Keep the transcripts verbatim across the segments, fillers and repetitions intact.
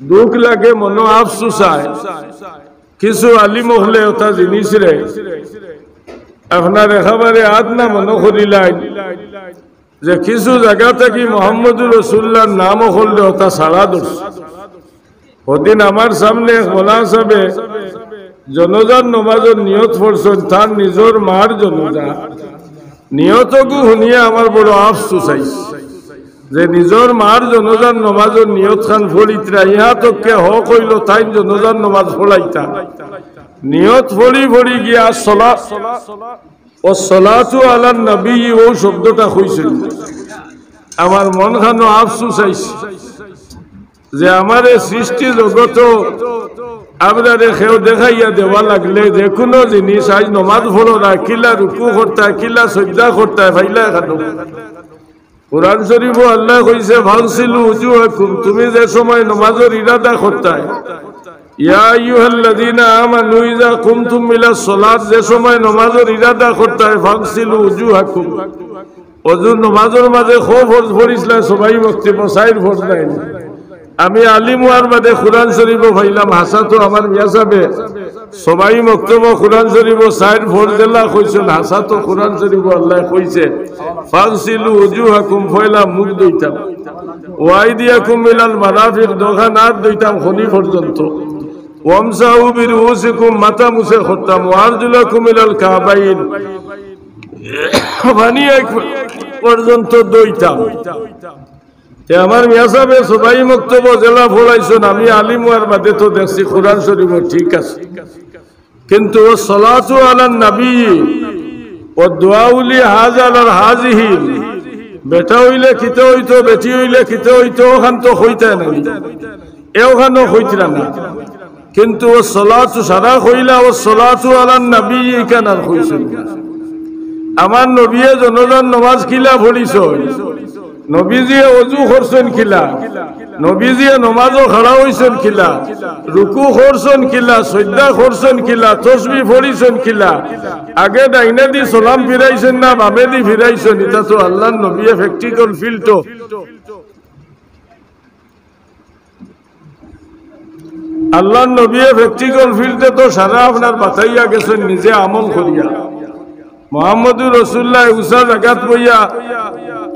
দুখ লাগে, মনো আফসুস অয়। কিছু আলিম অকলে অতা জিনিসরে আপনার একেবারে আদ না মনো করিলাইন যে কিছু জাগা থাকি মোহাম্মদুর রসুল্লাহর নাম অকলরে অতা ছাড়া ধরছে। ওদিন আমার সামনে এক মৌলানা সাবে জনাজার নমাজর নিয়ত পড়ছইন, তার নিজর মার জনাজা। নিয়তগু হুনিয়া আমার বড় আফসুস অইছে যে নিজর মার জনাজার নমাজর নিয়ত খান পড়িতরা, ইহা তো কে হক অইলো তাইন জনাজার নমাজ পড়াইতা। নিয়ত পড়ি পড়ি গিয়া সলা-, "ওয়াসসালাতু আলান নবী" অউ শব্দটা কইছইন। আমার মন খানো আফসুস অইছে যে আমারে সৃষ্টি জগত আমরারে কেউ দেখাইয়া দেওয়া লাগলে যে কুনু জিনিস, আইজ নমাজ পড়ো না, কিলা রুকু করতায়, কিলা সজদা করতায়, ফাইলা খানো। কোরআন শরীফো আল্লায় কইছে, "ফাগসিলু উজুহাকুম", তুমি যে সময় নমাজর ইরাদা করতায়, ইয়া আইয়ুহাল্লাযীনা আমানু ইযা কুমতুম ইলাস সালাত, যে সময় নমাজর ইরাদা করতায়, "ফাগসিলু উজুহাকুম", অজু নমাজর মাঝে কয় ফরজ পড়িছলা, সবাই মক্তবো চাইর ফরজ নায় নি? আমি আলিম অওয়ার বাদে কোরআন শরীফো পাইলাম, হাছা তো আমার মিয়া সাবে সবাই মক্তবো কোরআন শরীফো চাইর ফরজ যেলা কইছইন, হাছা তো কোরআন শরীফো আল্লায় কইছে, "ফাগসিলু উজুহাকুম", পয়লা মুখ ধইতাম, "ওয়াইদিয়াকুম ইলাল মারাফিক", দুইখান আত ধইতাম খনি পর্যন্ত, "ওয়ামসাহু বিরুউসিকুম", মাথা মুছে করতাম, "ওয়ারজুলাকুম ইলাল কাবাইন", পানি এক পর্যন্ত ধইতাম। তে আমার মিয়া সাবে সবাই মক্তবো যেলা পড়াইছইন, আমি আলিম অওয়ার বাদে তো দেখছি কোরআন শরীফো ঠিক আছে, কিন্তু "ওয়াসসালাতু আলান নবী", "ওয়াদ্দুআউ লি হাযা ওয়া হাযিহি", বেটা অইলে কিতা অইতো, বেটি অইলে কিতা অইতো, অখান তো কইতায় নায় নি, অখানও কইতরা না। কিন্তু "ওয়াসসালাতু", সারা কইলা, "ওয়াসসালাতু আলান নবী", ইখান আর কইছইন না। আমার নবীয়ে জনাজার নমাজ কিলা পড়িছইন, নবীজিয়ে অজু করছইন কিলা, নবীজিয়ে নমাজো খাড়া অইছইন কিলা, রুকু করছইন কিলা, সজদা করছইন কিলা, তসবি পড়িছইন কিলা, আগে ডাইনেদি সালাম ফিরাইছইন না বামেদি ফিরাইছইন, ইতা তো আল্লার নবীয়ে practical field তো আল্লার নবীয়ে practical field-এ তো সারা আপনার বাতাইয়া গেছইন নিজে আমল করিয়া। মুহাম্মদুর রাসূলুল্লাহ উচা জাগাত বইয়া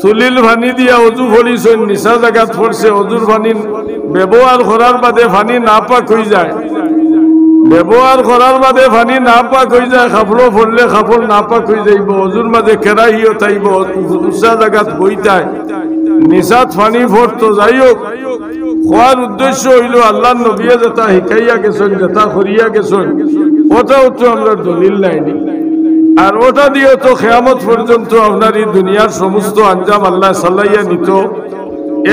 তুলিল পানি দিয়া অজু পড়িছইন, নিচা জাগাত পড়ছে, অজুর পানি ব্যবহার করার বাদে পানি নাপাক অইযায়, ব্যবহার করার বাদে পানি নাপাক অইযায়, কাপড়ো পড়লে কাপড় নাপাক অইযাইবো, অজুর মাঝে কেরাহিয়ত আইবো, উচা জাগাত বইতায়, নিচাত পানি পড়তো। যাই হোক, কওয়ার উদ্দেশ্য অইলো, আল্লার নবীয়ে যেটা শিখাইয়া গেছইন, যেটা করিয়া গেছইন, ওটাও তো আমরার দলিল নায় নি। আর ওটা দিয়াও তো কিয়ামত পর্যন্ত আপনার ই দুনিয়ার সমস্ত আঞ্জাম আল্লায় চালাইয়া নিতো।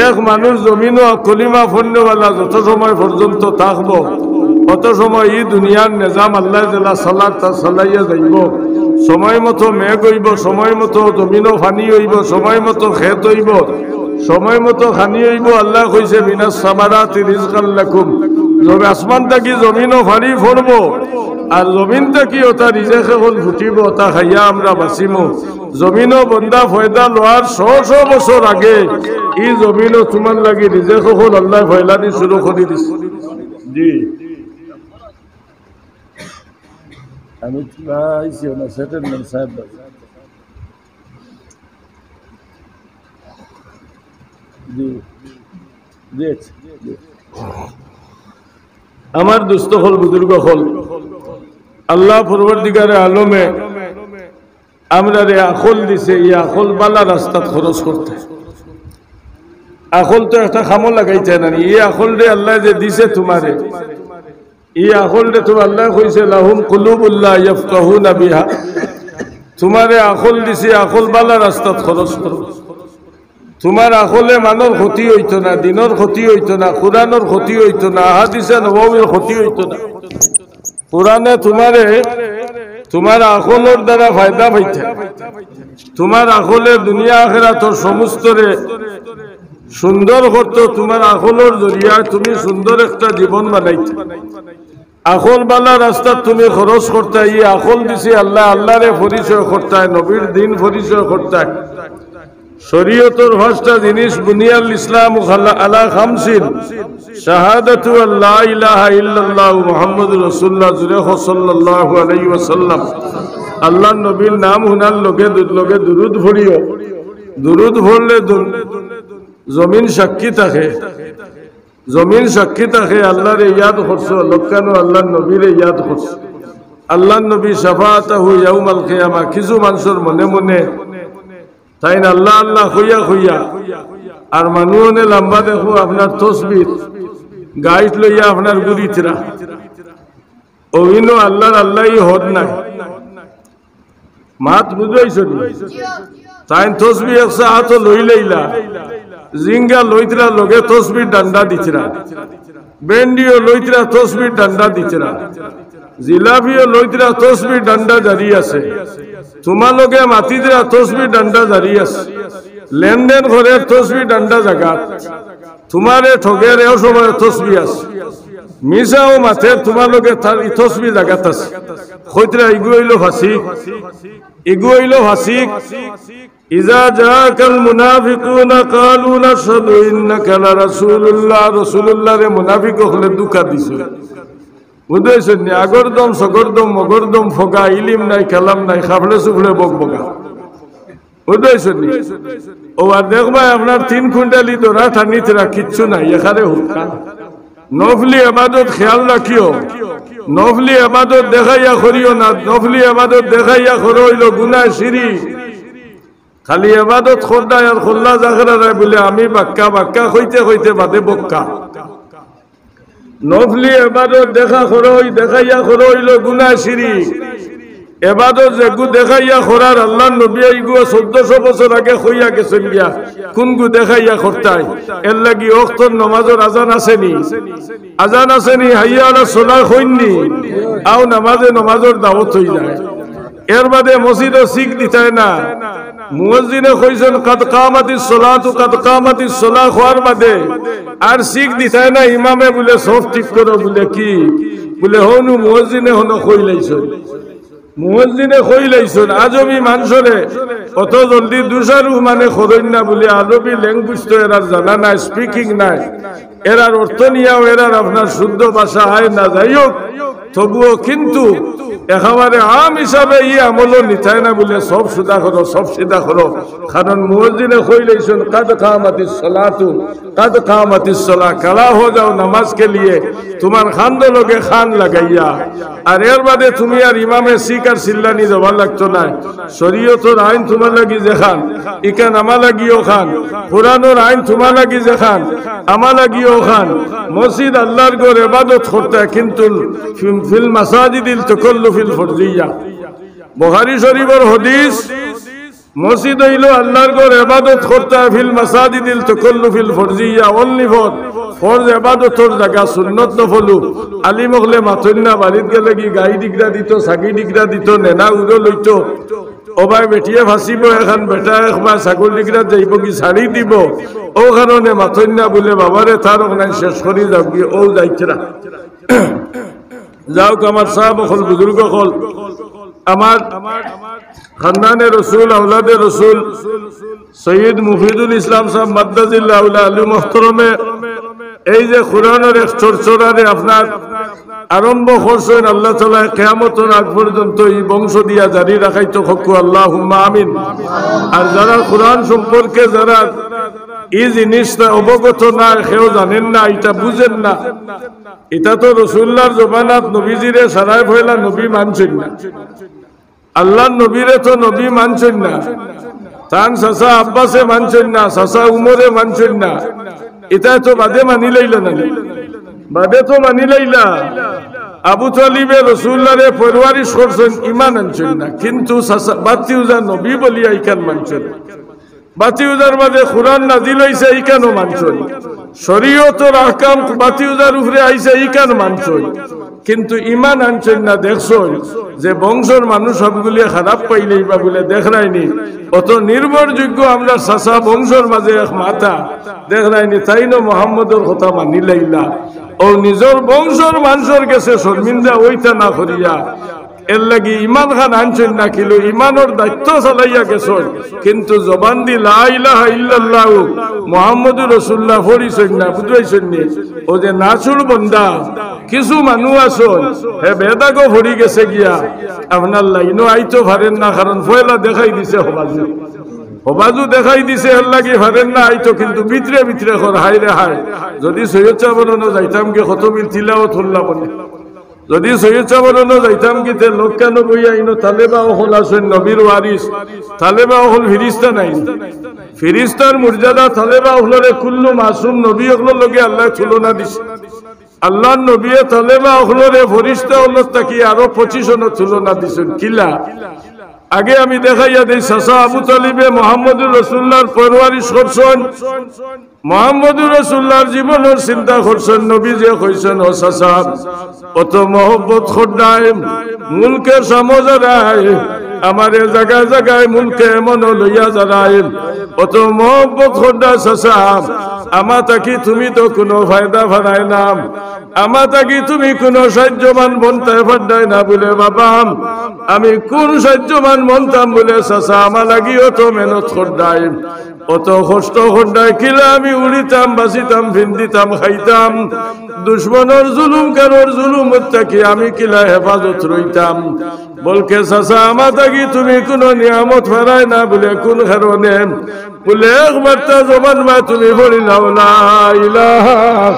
এক মানুষ জমিনো কলিমা পড়নেওয়ালা যত সময় পর্যন্ত থাকবো, অত সময় ই দুনিয়ার নিজাম আল্লায় যেলা চালার, তা চালাইয়া যাইবো। সময় মতো মেঘ অইবো, সময় মতো জমিনো পানি অইবো, সময় মতো খেত অইবো, সময় মতো খানি অইবো। আল্লায় কইছে, "মিনাস সামারাতি রিজকাল লাকুম।" যবে আসমান থাকি জমিনো পানি পড়বো, আর জমিন থাকি ওটা রিজেক অকল ফুটিবো, ওটা খাইয়া আমরা বাঁচিমু। জমিনো বন্দা পয়দা লওয়ার শ শ বছর আগে ই জমিনো তুমার লাগি রিজেক অকল আল্লায় ফয়লানি শুরু করি দিছে। জি। আমি তো আইছি, ওনার সেটেলমেন্ট সাহেব ভাই। জি, জি, জি। আমার দোস্ত অকল, বুজুর্গ অকল, আল্লাহ পরওয়ারদিগারে আলমে আমরারে আকল দিছে, ই আকল বালা রাস্তাত খরচ করতে। আকল তো একটা কামো লাগাইতে না নি, ই আকলরে আল্লায় যে দিছে তুমারে, ই আকলরে তো আল্লায় কইছে, "লাহুম কুলুবুল লা ইয়াফকাহুনা বিহা।" তুমারে আকল দিছি, আকল বালা রাস্তাত খরচ করো। তুমার আকলে মানর ক্ষতি অইতো না, দিনর ক্ষতি অইতো না, কুরআনর ক্ষতি অইতো না, আহাদিসে নববীর ক্ষতি অইতো না। কুরআনে তুমারে, তুমার আকলর দ্বারা ফায়দা পাইতে, তুমার আকলে দুনিয়া আখেরাতর সমস্তরে সুন্দর করতো, তুমার আকলর জরিয়ায় তুমি সুন্দর একটা জীবন বানাইতে। আকল বালা রাস্তাত তুমি খরচ করতায়, ই আকল দিছে আল্লায়, আল্লারে পরিচয় করতায়, নবীর দিন পরিচয় করতায়। শরীয়তর পাঁচটা জিনিস, বুনিয়াল ইসলাম আলা, আলা খামসিন, শাহাদাতু আল্লা ইলাহা ইল্লাল্লাহু মুহাম্মাদুর রাসূলুল্লাহ, জুরে কও সাল্লাল্লাহু আলাইহি ওয়াসাল্লাম। আল্লাহর নবীর নাম হুনার লগে দু-, লগে দুরুদ পড়িও। দুরুদ পড়লে দু-, জমিন সাক্ষী থাকে। জমিন সাক্ষী থাকে, আল্লাহরে ইয়াদ করছো, লক্কানো আল্লাহর নবীরে ইয়াদ করছো। আল্লাহর নবী শাফাআতাহু ইয়াউমাল কিয়ামা, কিছু মানষর মনে মনে তাইন আল্লাহ আল্লাহ কইয়া কইয়া, আর মানু অনে লম্বা দেখো আপনার তসবির গাইট লইয়া আপনার গুড়িতরা। অইনো আল্লাহর আল্লাহ ই হদ নাই। মাত বুঝাইছো নি? তাইন তসবি একসা আতো লই লইলা, জিঙ্গা লইতরা লগে তসবির ডান্ডা দিতরা, বেন্ডিও লইতরা তসবির ডান্ডা দিতরা, জিলাপিও লইতরা তসবির ডান্ডা জারি আছে, তুমার লগে মাতিতরা তসবির ডান্ডা জারি আছে, লেনদেন করের তসবির ডান্ডা জাগাত, তুমারে ঠগের এও সময় তসবি আছে, মিছাও মাতের তুমার লগে তার ই তসবি জাগাত আছে। কইতরা ইগু অইলো ফাসিক, ইগু অইলো ফাসিক। ইজা জাআকাল মুনাফিকুনা ক্বালু নাশহাদু ইন্নাকা লারাসূলুল্লাহ, রাসূলুল্লাহরে মুনাফিক অকলে ধুকা দিছে। বুঝাইছইন নি? আগর দম, সগর দম, মগর দম, ফগা, ইলিম নাই, কালাম নাই, খাফড়ে সুফড়ে বক বকা। বুঝাইছইন নি? ও আর দেখবায় আপনার তিন কুইন্টালি ধরা টানিতরা কিচ্ছু নাই, এখানে হুক্কা। নফলি এবাদত খেয়াল রাখিও, নফলি এবাদত দেখাইয়া করিও না, নফলি এবাদত দেখাইয়া করো অইলো গুনাহ শিরিক। খালি এবাদত করদায় আর খোল্লা জাখরা রায় বুলে আমি বাক্কা বাক্কা কইতে কইতে বাদে বক্কা। নফলি এবাদত দেখা করো, ই দেখাইয়া করো অইলো গুনাহ শিরিক। এবাদত যেগু দেখাইয়া করার আল্লাহর নবী ইগু চৌদ্দশো বছর আগে কইয়া গেছইন গিয়া, কুনগু দেখাইয়া করতায়। এর লাগি অক্তর নমাজর আজান আছে নি? আজান আছে নি? হাইয়া আলাস সালাহ কইন নি? আও নমাজে নমাজর দাওয়াত অই যায়। এর বাদে মসজিদো শিক দিতায় না। মুয়াজ্জিনে কইছইন, "কাদ কামাতিস সালাতু, কাদ কামাতিস সালাহ" কওয়ার বাদে আর শিক দিতায় না। ইমামে বুলে, "সফ ঠিক করো," বুলে, "কি?" বুলে, "হনু মুয়াজ্জিনে হনো কইলাইছইন।" মুয়াজ্জিনে কইলাইছইন। আজমি মানষরে অত জলদি দুষারু মানে করইন না বুলে, আরবি language তো এরার জানা নাই, speaking নাই। এরার অর্থ নিয়াও এরার আপনার শুদ্ধ ভাষা আয় না, যাই হোক, তবুও কিন্তু একেবারে আম হিসাবে ই আমলও নিতায় না বুলে, "সফ সুদা করো, সফ সিধা করো।" কারণ মুয়াজ্জিনে কইলাইছইন, "কাদ কামাতিস সালাতু, কাদ কামাতিস সালাহ, খাড়া হো যাও নামাজ কে লিয়ে, তুমার কান্দো লগে কান লাগাইয়া।" আর এর বাদে তুমি আর ইমামে শিক আর চিল্লানি দেওয়া লাগতো নায়। শরীয়তর আইন তুমার লাগি যেখান, ইখান আমার লাগিও খান। কোরআনর আইন তুমার লাগি যেখান, আমার লাগিও খান। মসজিদ আল্লাহর ঘর, এবাদত করতায়, কিন্তু ফিল, ফিল মাসাজিদিল তাকাল্লুফিল ফরজিয়া। বুখারী শরীফর হাদিস, মসজিদ অইলো আল্লাহর ঘর, এবাদত করতায় ফিল মাসাজিদিল তাকাল্লুফিল ফরজিয়া, only for, ফরজ এবাদতর জাগা, সুন্নত নফলু। আলিম অকলে মাতইন না, বাড়িত গেলেগি গাই ডিগরা দিত, ছাগি ডিগরা দিত, নেনা উড়ো লইত। ও ভাই, বেটিয়ে ফাঁসিব এখান, বেটা একবার ছাগল ডিগরাত যাইবগি, ছাড়ি দিব। অউ কারণে মাতইন না বুলে, বাবারে তার অখান শেষ করি যাওগি, অউ যাইতরা। যাউক আমার সাব অকল, বুজুর্গ অকল, আমার খান্দানে রসুল, আওলাদে রসুল, সৈয়দ মুফিদুল ইসলাম সাব মাদ্দাজিল্লাহুল আলী মুহতরমে এই যে কোরআনর এক চরচরারে আপনার আরম্ভ করছইন, আল্লাহ তাআলা কিয়ামতর আগ পর্যন্ত ই বংশ দিয়া জারি রাখাইতো, কউক্কা আল্লাহুম্মা আমিন। আর যারা কোরআন সম্পর্কে যারা ই জিনিসটা অবগত না, কেউ জানেন না, ইটা বুঝেন না, ইটা তো রসুলুল্লাহর জমানাত নবীজিরে সারায় পয়লা নবী মানছইন না। আল্লাহর নবীরে তো নবী মানছইন না, তান চাচা আব্বাসে মানছইন না, চাচা উমরে মানছইন না, ইতা তো বাদে মানি লাইলা না নি? বাদে তো মানি লাইলা। আবু তালিবে রসুলুল্লাহরে পরওয়ারিশ করছইন, ইমান আনছইন না, কিন্তু চাচা, বাতিউজা নবী বলিয়া ইখান মানছইন। বাতিউজার মাঝে কোরআন নাজিল অইছে, ইখানও মানছইন। শরীয়তর আহকাম বাতিউজার উপরে আইছে, ইখান মানছইন। কিন্তু ইমান আনছইন না। দেখছইন যে বংশর মানুষ সবগুলিয়ে খারাপ পাইলাইবা বুলে, দেখরায়নি, অত নির্ভরযোগ্য আমরার চাচা বংশর মাঝে এক মাথা, দেখরায়নি, তাইনও মোহাম্মদর কথা মানি লাইলা। অউ নিজর বংশর মানষর গেছে শর্মিন্দা অইতা না করিয়া এরলাগি ইমান খান আনছইন না কিলু, ইমানর দায়িত্ব চালাইয়া গেছইন, কিন্তু জবান দি লা ইলাহা ইল্লাল্লাহু মুহাম্মাদুর রাসূলুল্লাহ পড়ছইন না, বুঝছইন নি? অউ যে নাছোড় বন্দা, কিছু মানুষ আছইন, হে বেদাগো পড়ি গেছে গিয়া, আপনার লাইনো আইতো পারের না, কারণ পয়লা দেখাই দিছে হবাজু। হবাজু দেখাই দিছে, এরলাগি পারের না আইতো, কিন্তু ভিতরে ভিতরে কর, হায় রে হায়, যদি সৈয়দ সাবর অনো যাইতাম গি, কত মিল তিলাওয়াত করলা বলে। যদি সৈয়দ সাবর অনো যাইতাম গি, তে লক্ষ্যানো বইয়া ইনো তালেবা অকল আছইন নবীর ওয়ারিস, তালেবা অকল ফিরিস্তা নায়নি? ফিরিস্তার মর্যাদা তালেবা অকলরে কুল্লু মাসুম নবী অকলর লগে আল্লায় তুলনা দিছে। আল্লার নবীয়ে তালেবা অকলরে ফিরিস্তা অকলর থাকি আরো পঁচিশ অনো তুলনা দিছইন। কিলা? আগে আমি দেখাইয়া দেই, চাচা আবু তালিবে মুহাম্মাদুর রাসূলুল্লাহর পরওয়ারিশ করছইন, মুহাম্মাদুর রাসূলুল্লাহর জীবনর চিন্তা করছইন, নবীজিয়ে কইছইন, "ও চাচা, অত মহব্বত কররায়, মুলকে শামো যারায়, আমারে জাগায় জাগায় মুলকে ইয়ামনো লইয়া যারায়, অত মহব্বত কররায় চাচা, আমা থাকি তুমি তো কুনু ফায়দা পারায় না, আমা থাকি তুমি কুনু সাহায্যবান বনতায় পাররায় না বুলে, বাবা, আমি কুন সাহায্যবান বনতাম বুলে চাচা, আমার লাগি অত মেহনত কররায়, অত কষ্ট কররায়, কিলা আমি উড়িতাম, বাচিতাম, ফিন্দিতাম, খাইতাম, দুশমনর জুলুম, কারোর জুলুম থাকি আমি কিলা হেফাজত রইতাম।" বলকে, "চাচা, আমা থাকি তুমি কুনু নিয়ামত পারায় না বুলে কুন কারণে?" বুলে, "একবারতা জবান বায় তুমি পড়িলাও, লা ইলাহা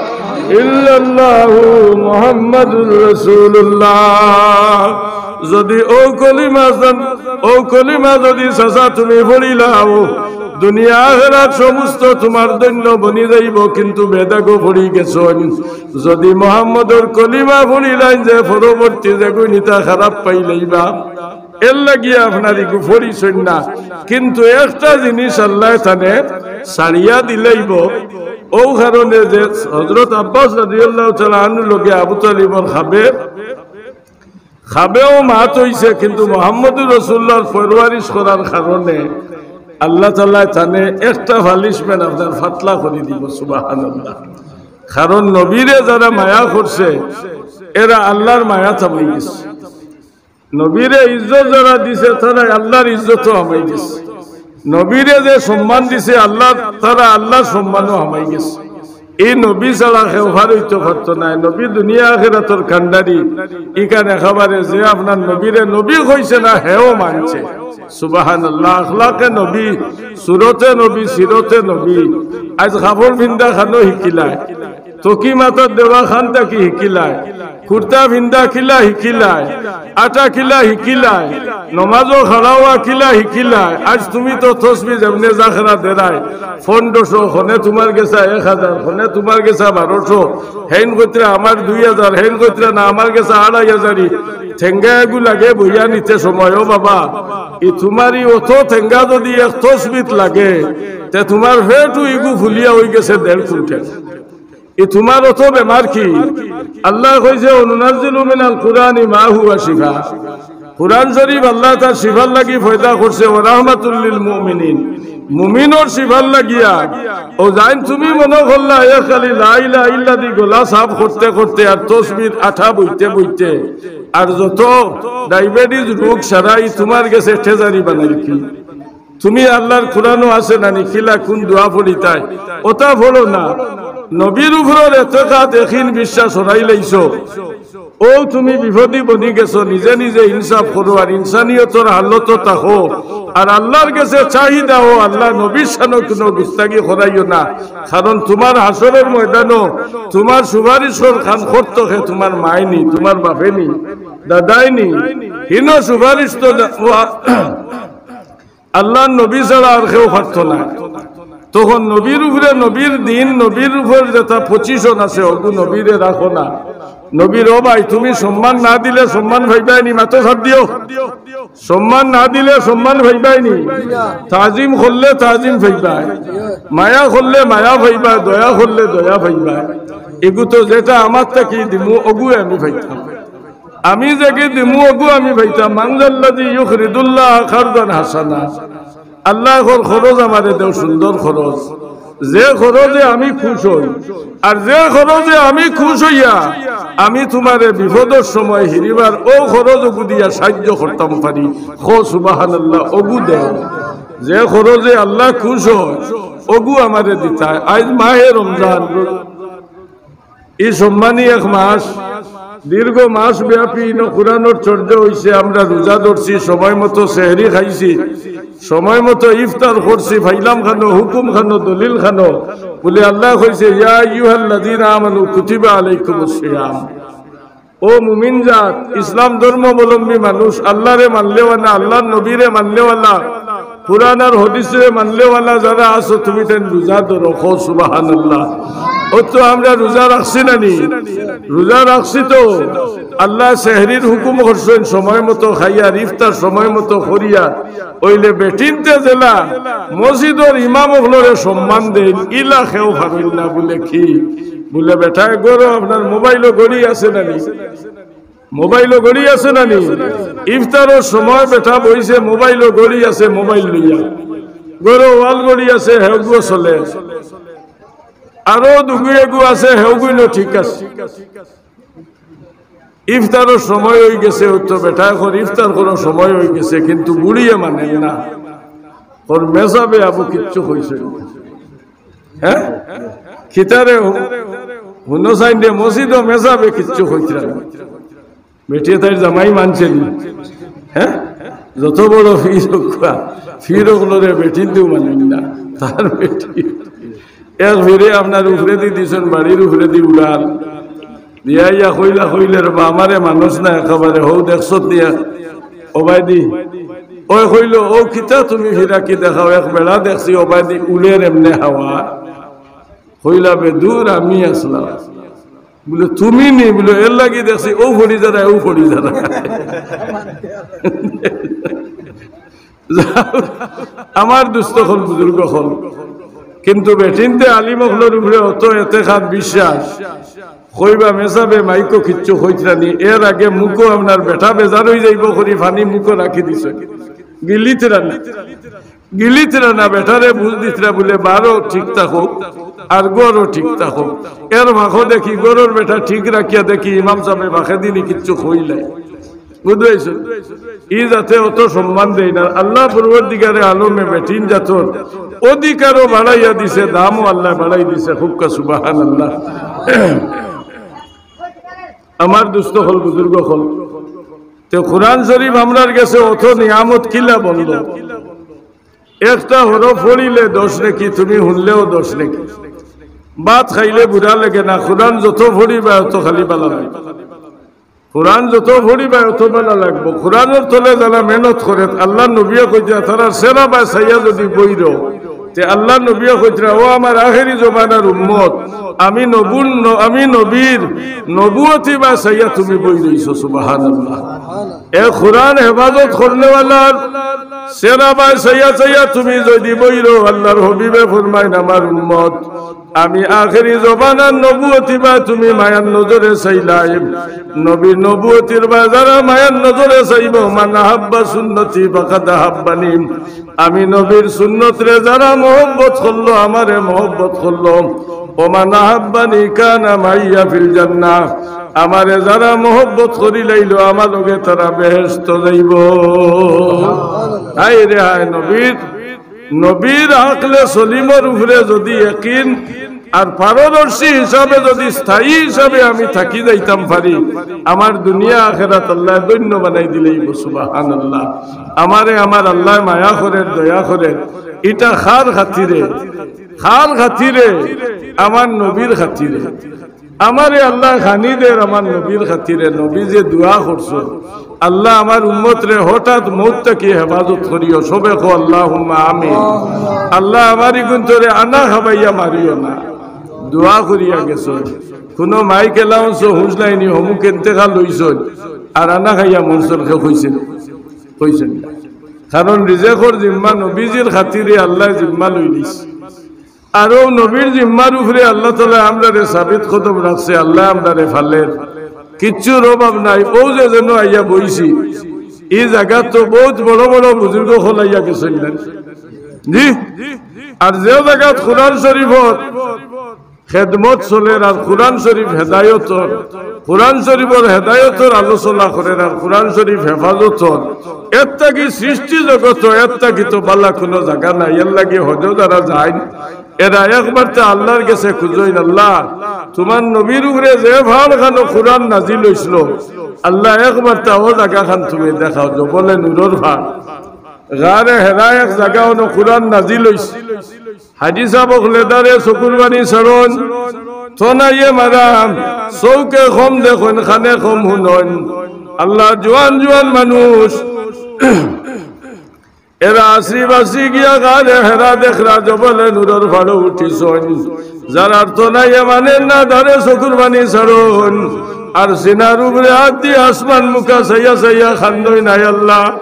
ইল্লাল্লাহু মুহাম্মাদুর রাসূলুল্লাহ।" যদি অউ কলিমা জান-, অউ কলিমা যদি চাচা তুমি পড়িলাও, দুনিয়া আখেরাত সমস্ত তুমার ধন্য বনি যাইবো, কিন্তু বেদাগো পড়ি গেছইন। যদি মুহাম্মদর কলিমা পড়িলাইন যে পরবর্তী যেগুইন ইতা খারাপ পাইলাইবা, এরলাগি আপনার ইগু পড়ছইন না। কিন্তু একটা জিনিস আল্লায় তানে ছাড়িয়া দিলাইবো। অউ কারণে যে হযরত আব্বাস রাদিয়াল্লাহু তাআলা আনহুর লগে আবু তালিবর খাবে, খাবেও মাত অইছে, কিন্তু মুহাম্মাদুর রাসূলুল্লাহর পরওয়ারিশ করার কারণে আল্লাহ তাআলায় তানে একটা punishment আপনার পাতলা করি দিবো। সুবহানাল্লাহ। কারণ নবীরে যারা মায়া করছে, এরা আল্লার মায়াত হামাই গেছে। নবীরে ইজ্জত যারা দিছে, তারা আল্লার ইজ্জতো হামাই গেছে। নবীরে যে সম্মান দিছে আল্লাহ, তারা আল্লার সম্মানো হামাই গেছে। ই নবী ছাড়া কেউ পার অইতো পারতো নায়। নবী দুনিয়া আখেরাতর কান্ডারি। ইখান একেবারে যে আপনার নবীরে নবী কইছে না, হেও মানছে। সুবহানাল্লাহ। আখলাকে নবী, সুরতে নবী, সিরতে নবী। আইজ কাপড় ফিন্দা খানো হিকিলায়, তকি মাথাত দেওয়া খান থাকি হিকিলায়, কুর্তা ফিন্দা কিলা হিকিলায়, আটা কিলা হিকিলায়, নমাজো খাড়া অওয়া কিলা হিকিলায়। আইজ তুমি তো তসবি যেমনে জাখরা দেরায়, পনরোশো, হনে তুমার গেছে এক হাজার, হনে তুমার গেছে বারোশো, হেইন কইতরা আমার দুই হাজার, হেইন কইতরা না আমার গেছে আড়াই হাজারি। ঠেঙ্গা এগু লাগে বইয়া নিতে সময়, ও বাবা, ই তুমার ই অত ঠেঙ্গা যদি এক তসবিত লাগে, তে তুমার পেটও ইগু ফুলিয়া অইগেছে দেড় কুইন্টাল। ই তুমার অত বেমার কি? আল্লায় কইছে, "ওয়া নুনাজ্জিলু মিনাল কুরআনি মা হুয়া শিফা।" কুরআন শরীফ আল্লায় তার শিফার লাগি পয়দা করছে, "ওয়া রাহমাতুল লিল মুমিনিন।" মুমিনর শিফার লাগিয়া। অউ যাইন তুমি মনো করলায়, এ খালি লা ইলাহা ইল্লা দি গলা সাফ করতে করতে আর তসবির আঠা বইতে বইতে আর যত ডায়াবেটিস রোগ সারাই তুমার গেছে ট্রেজারি বানাইল কি? তুমি আল্লার কুরআনো আছে নানি, কিলা কুন দোয়া পড়িতায়? অতা পড়ো না। নবীর উপরর এতেকাদ, একিন, বিশ্বাস হারাইলাইছো। অউ তুমি বিপদি বনি গেছো, নিজে নিজে ইনসাফ করো আর ইনসানিয়তর হালতো থাকো। আর আল্লার গেছে চাহিদা, ও আল্লাহ, নবীর শানো কুনু গুস্তাগি করাইও না। কারণ তুমার হাশরর ময়দানো তুমার সুপারিশ খান করতো কে? তুমার মায় নি, তুমার বাপে নি, দাদায় নি। হিনো সুপারিশ তো দে-, ও আ-, আল্লার নবী ছাড়া আর কেউ পারতো নায়। তখন নবীর উপরে, নবীর দিন, নবীর উপর যেতা position আছে, অগু নবীরে রাখো না। নবীর, ও ভাই, তুমি সম্মান না দিলে সম্মান পাইবায় নি? মাতো ছাপ দিও। সম্মান না দিলে সম্মান পাইবায় নি? তাজিম করলে তাজিম পাইবায়, মায়া করলে মায়া পাইবায়, দয়া করলে দয়া পাইবায়। এগু তো যেতা আমার থাকি দিমু, অগুয়ে আমি পাইতাম। আমি যেগি দিমু, অগু আমি পাইতাম। মান যাল্লাযী ইউকরিদুল্লাহা কারদান হাসানা। আল্লায় কর খরচ আমারে দেও, সুন্দর খরচ। যে খরচে আমি খুশ অই, আর যে খরচে আমি খুশ অইয়া আমি তুমারে বিপদর সময় হিরিবার অউ খরচ অগু দিয়া সাইয্য করতাম পারি। কও সুবহানাল্লাহ, অগু দেও। যে খরচে আল্লাহ খুশ অয়, অগু আমারে দিতায়। আইজ মাহে রমজান, ই সম্মানী এক মাস, দীর্ঘ মাস ব্যাপী ইনো কোরআনর চর্চা অইছে। আমরা রোজা ধরছি, সময় মতো সেহরি খাইছি, সময় মতো ইফতার করছি, পাইলাম খানো, হুকুম খানো, দলিল খানো। বলে আল্লাহ কইছে, "ইয়া আইয়ুহাল্লাযীনা আমানু কুতিবা আলাইকুমুস সিয়াম।" ও মুমিন জাত, ইসলাম ধর্মাবলম্বী মানুষ, আল্লাহরে মানলেওয়ালা, আল্লাহর নবীরে মানলেওয়ালা, কোরআন আর হাদিসরে মানলেওয়ালা যারা আছো, তুমি তাইন রোজা ধরো। কও সুবহানাল্লাহ। অউ তো আমরা রোজা রাখছি না নি? রোজা রাখছি তো। আল্লাহ সেহরির হুকুম করছইন, সময় মতো খাইয়ার, ইফতার সময় মতো করিয়ার। অইলে বেটিন্তে যেলা মসজিদর ইমাম অকলরে সম্মান দেইন, ইলা কেউ পারইন না। বলে কি? বলে, "বেটায়, ঘরো আপনার মোবাইলো ঘড়ি আছে না নি? মোবাইলো ঘড়ি আছে না নি? ইফতারর সময় বেটা বইছে, মোবাইলো ঘড়ি আছে, মোবাইল লইয়া। ঘরো ওয়াল ঘড়ি আছে, হেউগুও চলে। আরো দুগু এগু আছে, হেউগুইনও ঠিক আছে।" ইফতারর সময় অইগেছে, অউ তো বেটায় কর ইফতার করার সময় অইগেছে, কিন্তু বুড়িয়ে মানইন না। কর মেসাবে আবু কিচ্ছু কইছইন না। হ্যাঁ? কিতারে হু-, হুনো চাইন দে, মসজিদো মেসাবে কিচ্ছু কইতরা না। বেটিয়ে তাইর জামাই মানছে নি? হ্যাঁ? যত বড় পীর অউক্কা, পীর অকলরে বেটিন্তেও মানইন না। তার বেটি এক পীরে আপনার উপরেদি দিছইন, বাড়ির উপরেদি উড়াল দিয়া ইয়া কইলা, কইলে, "রে বা, আমারে মানুষ না একেবারে, হউ দেখছত দিয়া, ওবায়দি।" ওই কইলো, "ও কিতা তুমি ফিরাকি দেখাও, এক বেড়া দেখছি, ওবায়দি উড়ের এমনে হাওয়া।" কইলা, "বে দূর, আমি আছলাম।" বলে, "তুমি নি?" বলে, "এর লাগি দেখছি, অউ পড়ি যারা, অউ পড়ি যারা।" আমার দুস্ত অকল, বুজুর্গ অকল, কিন্তু বেটিন্তে আলিম অকলর উপরে অত এতেকাদ বিশ্বাস, কইবা মেসাবে মাইকো কিচ্ছু কইতরা নি, এর আগে মুখো আপনার বেটা বেজার অইযাইবো করি পানি মুখো রাখি দিছে, গিলিতরা না, গিলিতরা না, বেটারে বুঝ দিতরা বলে বারো ঠিক থাকো, আর ঘরও ঠিক থাকো। এর ফাঁকো দেখি ঘরর বেটা ঠিক রাখিয়া দেখি ইমাম সাবে ফাঁকেদি নি কিচ্ছু কইলাই। বুঝাইছো? ই যাতে অত সম্মান দেইন না। আল্লাহ পরওয়ারদিগারে আলমে বেটিন জাতর অধিকারও বাড়াইয়া দিছে, দামও আল্লাহ বাড়াই দিছে। কউক্কা সুবহানাল্লাহ। আমার দুস্ত অকল, বুজুর্গ অকল, তে কোরআন শরীফ আমরার গেছে অত নিয়ামত, কিলা বলল? একটা হরফ পড়িলে দশ নেকি, তুমি হুনলেও দশ নেকি। ভাত খাইলে বুরা লাগে না, কোরআন যত পড়িবা অত খালি ভালা লাগে। কোরআন যত পড়িবা অত ভালা লাগবো। কোরআনর তলে যারা মেহনত করে, আল্লাহর নবীয়ে কইতরা, তারার চেহারা বায় চাইয়া যদি বইরো, তে আল্লাহর নবীয়ে কইতরা, "ও আমার আখেরি জমানার উম্মত, আমি নবুর ন-, আমি নবীর নবুয়তি বায় চাইয়া তুমি বই রইছো।" সুবহানাল্লাহ। এ কোরআন হেফাজত করনেওয়ালার চেহারা বায় চাইয়া চাইয়া তুমি যদি বইরো, আল্লাহর হাবিবে ফরমাইন, "আমার উম্মত, আমি আখেরি জমানার নবুয়তি বায় তুমি মায়ার নজরে চাইলায়।" নবীর নবুয়তির বায় যারা মায়ার নজরে চাইবো, "মান আহাব্বা সুন্নতি ফাকাদ আহাব্বানি।" আমি নবীর সুন্নতরে যারা মহব্বত করলো, আমারে মহব্বত করলো। "ওমান আহাব্বানি কানা মাইয়া ফিল জান্নাহ।" আমারে যারা মহব্বত করিলাইলো, আমার লগে তারা বেহেশত যাইবো। হায় রে হায়, নবীর, নবীর আকলে সলিমর উপরে যদি ইয়াকিন আর পারদর্শী হিসাবে যদি স্থায়ী হিসাবে আমি থাকি যাইতাম পারি, আমার দুনিয়া আখেরাত আল্লায় ধন্য বানাই দিলাইবো। সুবহানাল্লাহ। আমারে আমার আল্লায় মায়া করের, দয়া করের। ইটা কার খাতিরে? কার খাতিরে? আমার নবীর খাতিরে। আমারে আল্লায় খানি দের আমার নবীর খাতিরে। নবী যে দোয়া করছো, "আল্লাহ, আমার উম্মতরে হঠাৎ মউত থাকি হেফাজত করিও।" সবে কও, "আল্লাহুম্মা আমিন।" আল্লাহ, আমার ইগুন্তরে আনা খাবাইয়া মারিও না। দোয়া করিয়া গেছো। কুনু মাইক অ্যানাউন্সও হুনলায়নি, হমুক ইন্তেকাল অইছইন, আর আনা খাইয়া মরছইন, কেউ কইছে? কইছে না। কারণ রিজেকর জিম্মা নবীজির খাতিরে আল্লায় জিম্মা লইলিছে। আর অউ নবীর জিম্মার উপরে আল্লাহ তাআলায় আমরারে সাবিত কদম রাখছে, আল্লায় আমরারে ফালের। কিচ্ছুর অভাব নাই। অউ যে যেন আইয়া বইছি, ই জাগাত তো বউত বড় বড় বুজুর্গ অকল আইয়া গেছইন না? জি, আর যে জাগাত কোরআন শরীফর খেদমত চলের আর কোরআন শরীফ হেদায়তর, কোরআন শরীফর হেদায়তর আলোচনা করের আর কোরআন শরীফ হেফাজতর, এর থাকি সৃষ্টি জগত, এর থাকি তো বালা কুনু জাগা নাই। এর লাগি হজো যারা যাইন, এরা একবারতা আল্লার গেছে খুজইন, "আল্লা, তুমার নবীর উপরে যে ফাড় খানো কোরআন নাজিল অইছিল, আল্লা, একবারতা অউ জাগাখান তুমি দেখাও, জবলে নূরর ফাড়।" গারে হেরা এক জাগা অনো কোরআন নাজিল অইছে। হাজি সাব অকলে দারে চকুর পানি ছাড়ইন, তনাইয়ে মারা, চউখে কম দেখইন, কানে কম হুনইন। আল্লা, জোয়ান জোয়ান মানুষ, এরা আশ্রি বাশ্রি গিয়া গারে হেরা দেখরা, জবলে নূরর ফাড়ো উঠিছইন। যারার তনাইয়ে মানের না, দারে চকুর পানি ছাড়ইন। আর সিনার উপরে আত দি আসমান মুখা চাইয়া চাইয়া কান্দইন, "আয় আল্লা,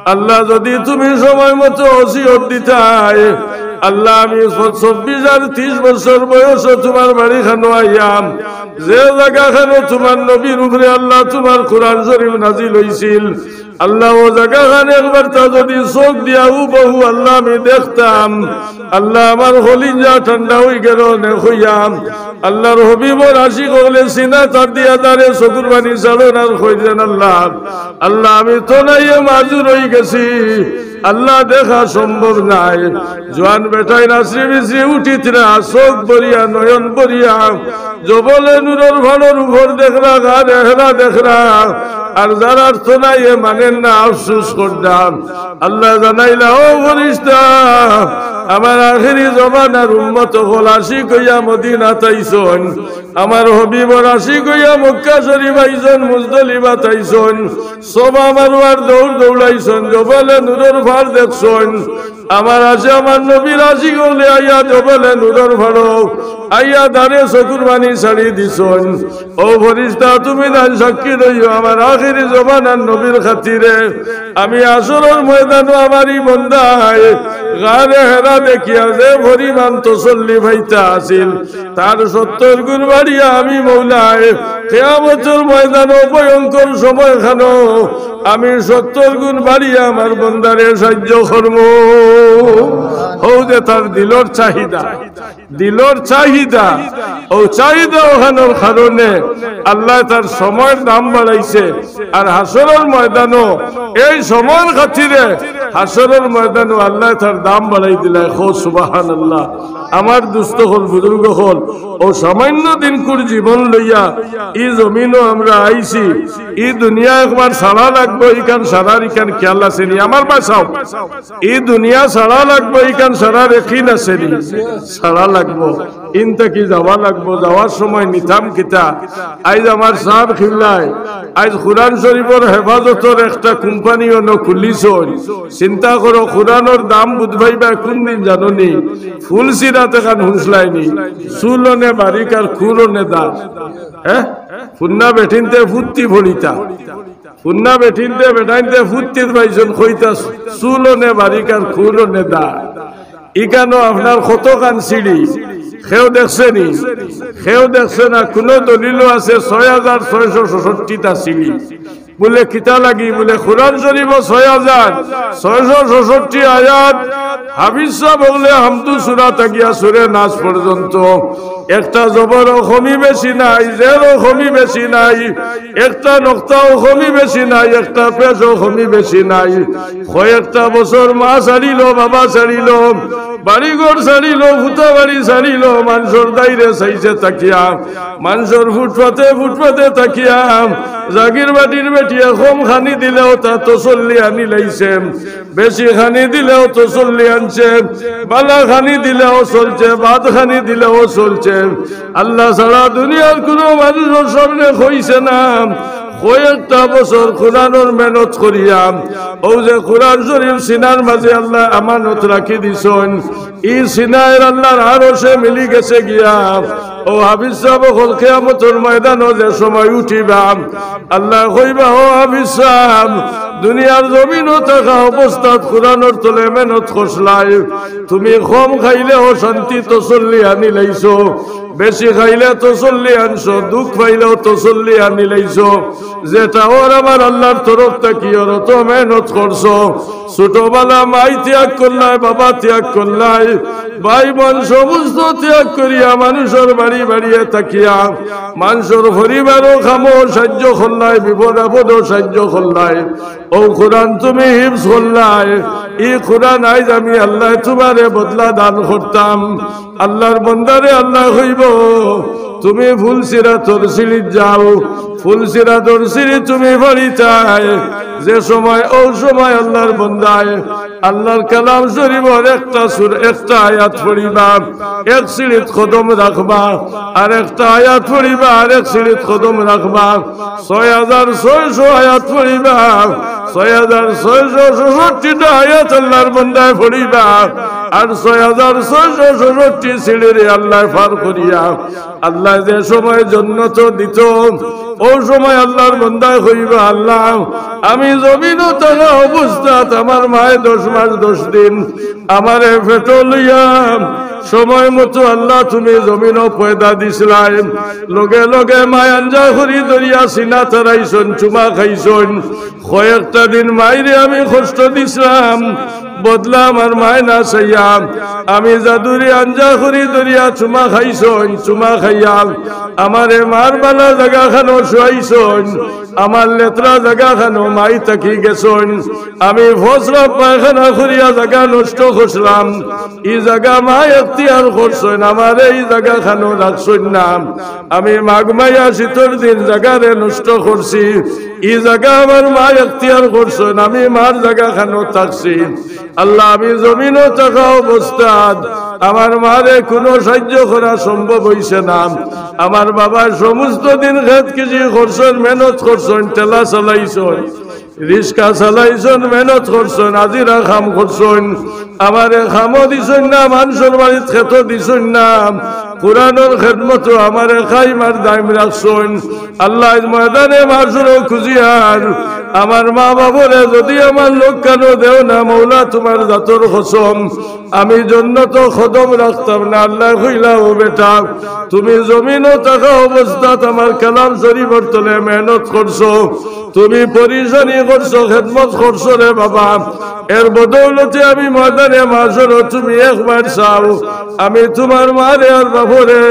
আল্লা, যুদি তুমি সময় মতো ওসিয়ত দিতায়, আল্লা, আমি ছ-, চব্বিশ আর ত্রিশ বছর বয়সো তুমার বাড়িখানো আইয়াম, যে জাগাখানো তুমার নবীর উপরে আল্লা তুমার কোরআন শরীফ নাজিল অইছিল, আল্লা, অউ জাগাখান একবারতা যুদি চউখ দিয়া হুবহু আল্লা আমি দেখতাম, আল্লা, আমার কলিজা ঠান্ডা অইগেলো অনে কইয়াম।" আল্লার হবিবর আশিক অকলে সিনাত আত দিয়া দারে চকুর পানি ছাড়ইন আর কইরা, "আল্লা, আল্লা, আমি তনাইয়ে মাজুর অইগেছি, আল্লা, দেখা সম্ভব নায়।" জোয়ান বেটাইন আশ্রি বিশ্রি উঠিতরা, চউখ ভরিয়া, নয়ন ভরিয়া, জবলে নূরর ফাড়র উপর দেখরা, গারে হেরা দেখরা। আর যারার তনাইয়ে মানের না, আফসুস কররা। আল্লা জানাইলা, "ও ফিরিস্তা, আমার আখেরি জমানার উম্মত অকল আশিক অইয়া মদিনাত আইছইন, আমার হবিবর আশিক অইয়া মক্কা শরীফ আইছইন, মুজদলিফাত আইছইন, সাফা মারওয়ার দৌড় দৌড়াইছইন, জবলে নূরর ফাড় দেখছইন। আমার আশে আমার নবীর আশিক অকলে আইয়া জবলে নূরর ফাড়ো আইয়া দারে চকুর পানি ছাড়ি দিছইন। ও ফিরিস্তা, তুমি তান সাক্ষী রইও, আমার আখেরি জমানার নবীর খাতিরে আমি হাশরর ময়দানো আমার ই বন্দায় গারে হেরা দেখিয়া যে পরিমাণ তসল্লি পাইতা আছিল, তার সত্তর গুণ বাড়িয়া আমি মৌলায় কিয়ামতর ময়দানো ভয়ঙ্কর সময়খানো আমি সত্তর গুণ বাড়িয়া আমার বন্দারে সাহায্য করমু।" অউ যে তার দিলর চাহিদা, দিলর চাহিদা, অউ চাহিদা অখানর কারণে আল্লায় তার সময়র দাম বাড়াইছে। আর হাশরর ময়দানো এই সময়র খাতিরে হাশরর ময়দানো আল্লায় তার দাম বাড়াই দিলায়। কও সুবহানাল্লাহ। আমার দুস্ত অকল, বুজুর্গ অকল, অউ সামান্য দিনকুর জীবন লইয়া ই জমিনো আমরা আইছি। ই দুনিয়া একবার ছাড়া লাগবো, ইখান ছাড়ার ইখান খিয়াল আছে নি? আমার বাসাও, ই দুনিয়া ছাড়া লাগবো, ইখান ছাড়ার একিন আছে নি? ছাড়া লাগবো। ইন থাকি যাওয়া লাগবো, যাওয়ার সময় নিতাম কিতা? আইজ আমার সাব কিবলায় আইজ কোরআন শরীফর হেফাজতর একটা কোম্পানি অনো খুলিছইন। চিন্তা করো, কোরআনর দাম বুঝবাইবা কোন দিন জানো নি? ফুলসিরাত এখান হুঁশলাইনি, চুল অনে বারিক আর খুর অনে দার। হ্যাঁ, ফুন্না বেটিন্তে ফুত্তি ফড়িতা, ফুন্না বেটিন্তে বেটাইন্তে ফুত্তিত পাইছইন কইতা, চুল অনে বারিক আর খুর অনে দার। ইখানো আপনার কতখান সিঁড়ি? কেউ দেখছে নি? কেউ দেখছে না। কুনু দলিলও আছে ছয় হাজার ছয়শো ছষট্টিটা সিঁড়ি? বুলে, "কিতা লাগি?" বুলে, "কোরআন শরীফও ছয় হাজার ছয়শো ছষট্টি আয়াত, হাফিজ সাব অকলে হামদু সুরা থাকিয়া সুরে নাস পর্যন্ত একটা জবরও কমি বেশি নাই, জেরও কমি বেশি নাই, একটা নক্তাও কমি বেশি নাই, একটা পেশও কমি বেশি নাই।" কয়েকটা বছর মা ছাড়িল, বাবা ছাড়িল, বাড়িঘর ছাড়িল, ফুতা বাড়ি ছাড়িল, মানষর দাইরে চাইছে থাকিয়া, মানষর ফুটপাতে ফুটপাতে থাকিয়া, জাগির বাটির বেটিয়ে কম খানি দিলেও তা তসল্লি আনিলাইছে, বেশি খানি দিলেও তসল্লি আনছে, বালা খানি দিলেও চলছে, বাদ খানি দিলেও চলছে। আল্লাহ ছাড়া দুনিয়ার কুনু মানুষর সামনে কইছে না। কয়েকটা বছর কোরআনর মেহনত করিয়া, অউ যে কোরআন শরীফ সিনার মাঝে আল্লায় আমানত রাখি দিছইন, ই সিনায় আল্লাহর আরশে মিলি গেছে গিয়া। ও হাফিজ সাব অকল, কিয়ামতর ময়দানো যে সময় উঠিবা, আল্লায় কইবা, "ও হাফিজ সাব, দুনিয়ার জমিনো থাকা অবস্থাত কোরআনর তলে মেহনত করছলায়, তুমি কম খাইলেও শান্তি তসল্লি আনিলাইছো।" বেশি খাইলে তসল্লি আনছো, দুখ পাইলেও তসল্লি আনিলাইছো। যেটা অর আমার আল্লাহর তরফ থাকি অর, অত মেহনত করছো। ছোটবেলা মাই ত্যাগ করলায়, বাবা ত্যাগ করলায়, ভাই বোন সমস্ত ত্যাগ করিয়া মানুষর বাড়ি বাড়িয়ে থাকিয়া, মানুষর পরিবারও কামো সাহায্য করলায়, বিপদ আপদও সাহায্য করলায়। ও কোরআন তুমি হিফজ করলায়, ই কোরআন আইজ আমি আল্লায় তুমারে বদলা দান করতাম। আল্লাহর বন্দারে আল্লায় কইবো, তুমি ফুলসিরাতর সিঁড়িত যাও, ফুলসিরাতর সিঁড়ি তুমি পাড়িতায়। যে সময়, অউ সময় আল্লাহর বন্দায় আল্লাহর কালাম শরীফর একটা সুর, একটা আয়াত পড়িবা, এক সিঁড়িত কদম রাখবা, আর একটা আয়াত পড়িবা, আর এক সিঁড়িত কদম রাখবা। ছয় হাজার ছয়শো আয়াত পড়িবা, ছয় হাজার ছয়শো ছষট্টিটা আয়াত আল্লাহর বন্দায় পড়িবা, আর ছয় হাজার ছয়শো ছষট্টি সিঁড়িরে আল্লায় পার করিয়া আল্লায় যে সময় জন্নত দিতো, অউ সময় আল্লাহর বন্দায় কইবা, আল্লাহ, আমি জমিনো থাকা অবস্থাত আমার মায়ে দশ মাস দশ দিন আমারে পেটো লইয়া সময় মতো আল্লাহ তুমি জমিনো পয়দা দিছলায়। লগে লগে মায় আঞ্জা করি ধরিয়া সিনা তারাইছইন, চুমা খাইছইন। কয়েকটা দিন মাইরে আমি কষ্ট দিছলাম, বদলা আমার মায় না চাইয়া আমি যাদুরে আঞ্জা করি ধরিয়া চুমা খাইছইন, চুমা খাইয়া আমারে মার বালা জাগাখানো শুয়াইছইন, আমার লেতরা জাগাখানো মাই থাকি গেছইন। আমি ফসরা পায়খানা করিয়া জাগা নষ্ট করছলাম, ই জাগা মায় এখতিয়ার করছইন, আমারে ই জাগাখানো রাখছইন না। আমি মাঘ মাইয়া শীতর দিন জাগারে নষ্ট করছি, ই জাগা আমার মায় এখতিয়ার করছইন, আমি মার জাগাখানো থাকছি। আল্লাহ, আমি জমিনো থাকা অবস্থাত আমার মারে কুনু সাহায্য করা সম্ভব অইছে না। আমার বাবায় সমস্ত দিন খেত কৃষি করছইন, মেহনত করছইন, ঠেলা চালাইছইন, রিক্সা চালাইছইন, মেহনত করছইন, হাজিরা কাম করছইন, আমারে কামো দিছইন না, মানষর বাড়িত খেতো দিছইন না, কোরআনর খেদমতো আমারে কায়েম আর দায়েম রাখছইন। আল্লাহ, আইজ ময়দানে মাশরো খুজিয়ার আমার মা বাবারে যদি আমার লগে কানো দেও না, মওলা তুমার জাতর কসম, আমি জন্নতো কদম রাখতাম না। আল্লায় কইলা, ও বেটা, তুমি জমিনো থাকা অবস্থাত আমার কালাম শরীফর তলে মেহনত করছো, তুমি পরিশানি করছো, খেদমত করছো রে বাবা, এর বদৌলতে আমি ময়দানে মাশরো তুমি একবার চাও, আমি তুমার মারে আর বাফরে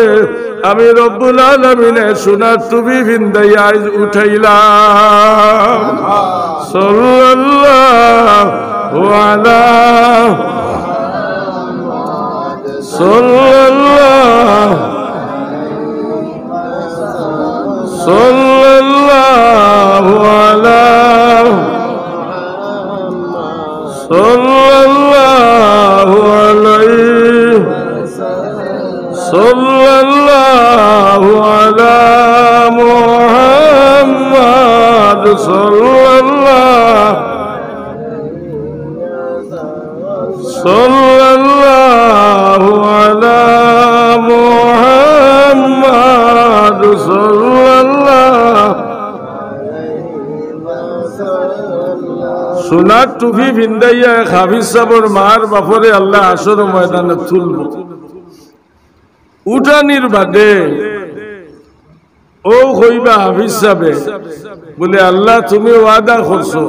আমি রব্বুল আলামিনে সোনার টুপি ফিন্দাইয়া আইজ উঠাইলাম। সাল্লাল্লাহু আলা, সাল্লাল্লাহু, সাল্লাল্লাহু আলা, সাল্লাল্লাহু আলাইহি, সাল্লাল্লাহু আলা মুহাম্মাদ, সাল্লাল্লাহু, সাল্লাল্লাহু আলা মুহাম্মাদ, সাল্লাল্লাহু। সোনার টুপি ফিন্দাইয়া এক হাফিজ সাবর মার বাফরে আল্লায় হাশরর ময়দানো তুলবো। উঠানির বাদে অউ কইবা হাফিজ সাবে, বুলে, আল্লাহ, তুমি ওয়াদা করছো,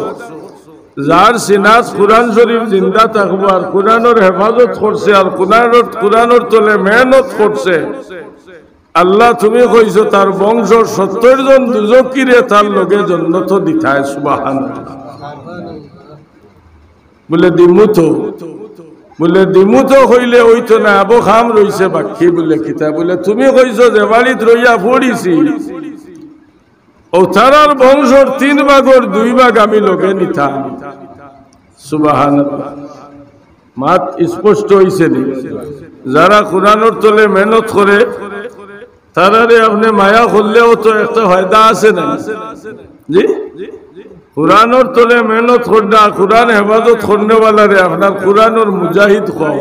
যার সিনাত কোরআন শরীফ জিন্দা থাকবো, আর কোরআনর হেফাজত করছে, আর কোরআনর, কোরআনর তলে মেহনত করছে, আল্লাহ, তুমি কইছো তার বংশর সত্তর জন দুজকিরে তার লগে জন্নতো দিতায়। সুবহানাল্লাহ। বুলে, দিমু তো। বুলে, দিমু তো কইলে অইতো না, আবো কাম রইছে বাকি। বুলে, কিতা? বুলে, তুমি কইছো যে বাড়িত রইয়া পড়িছি, অউ তারার বংশর তিন ভাগর দুই ভাগ আমি লগে নিতাম। সুবহানাল্লাহ। মাত স্পষ্ট অইছে নি? যারা কোরআনর তলে মেহনত করে, তারারে আপনে মায়া করলেও তো একটা ফায়দা আছে না? জি? কোরআনর তলে মেহনত করনা, কোরআন হেফাজত করনেওয়ালারে আপনার কোরআনর মুজাহিদ কও।